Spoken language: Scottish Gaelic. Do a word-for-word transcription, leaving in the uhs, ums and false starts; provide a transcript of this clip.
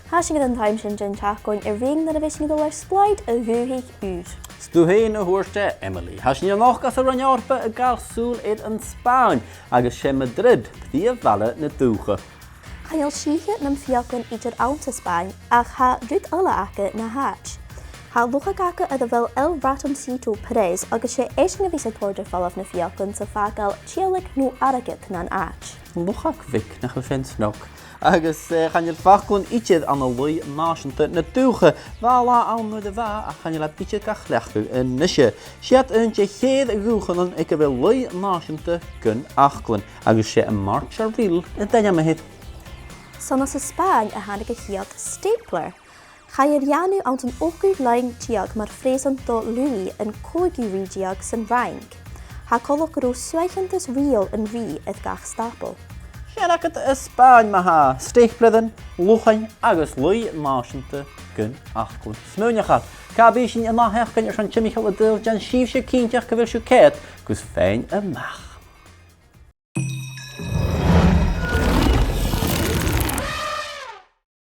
Tha sinn aig an àm sin den t-seachdain a-rithist nuair a bhios sinn a' dol air splaoid a dhùthaich ùr. 'S tu fhèin a thuirt e, Emily. Tha sinn a-nochd anns an Roinn Eòrpa a' gabhail sùil air an Spàinn, agus 's e Madrid prìomh bhaile na dùthcha. Chan eil sìthiche nam fiaclan idir anns an Spàinn, ach tha rud eile aca na h-àite. Tha luchag aca air a bheil El Ratoncito Pérez, agus 's e esan a bhios a' toirt air falbh na fiaclan 's a' fàgail tiodhlac no airgead nan àite. Luchag bheag, nach eil sin snog. Agus, eh, chan eil faclan idir ann an laoidh nàiseanta na dùthcha. Bha latha ann nuair a bha, ach chan eil iad idir ga chleachdadh a-nise. 'S iad aon de cheithir dhùthchannan aig a bheil laoidh nàiseanta gun fhaclan, agus 's e am Marcha Real an t-ainm a th' air. 'S ann às an Spàinn a thàinig a' chiad stapler. Chaidh a dhèanamh anns an ochdamh linn deug mar phreusant do Louis an còigeamh rí deug san Fhraing. Tha coltach gun robh suaicheantas riaghail an rìgh air gach stapel. Sin agad an Spàinn ma-thà, stapleran, luchainn agus laoidh nàiseanta gun fhaclan. Smaoinich air, càit a bheil sinn an ath-sheachdain airson timcheall an t-saoghail? Dèan sibhse cinnteach gu bheil sibh ceart gus faighinn a-mach.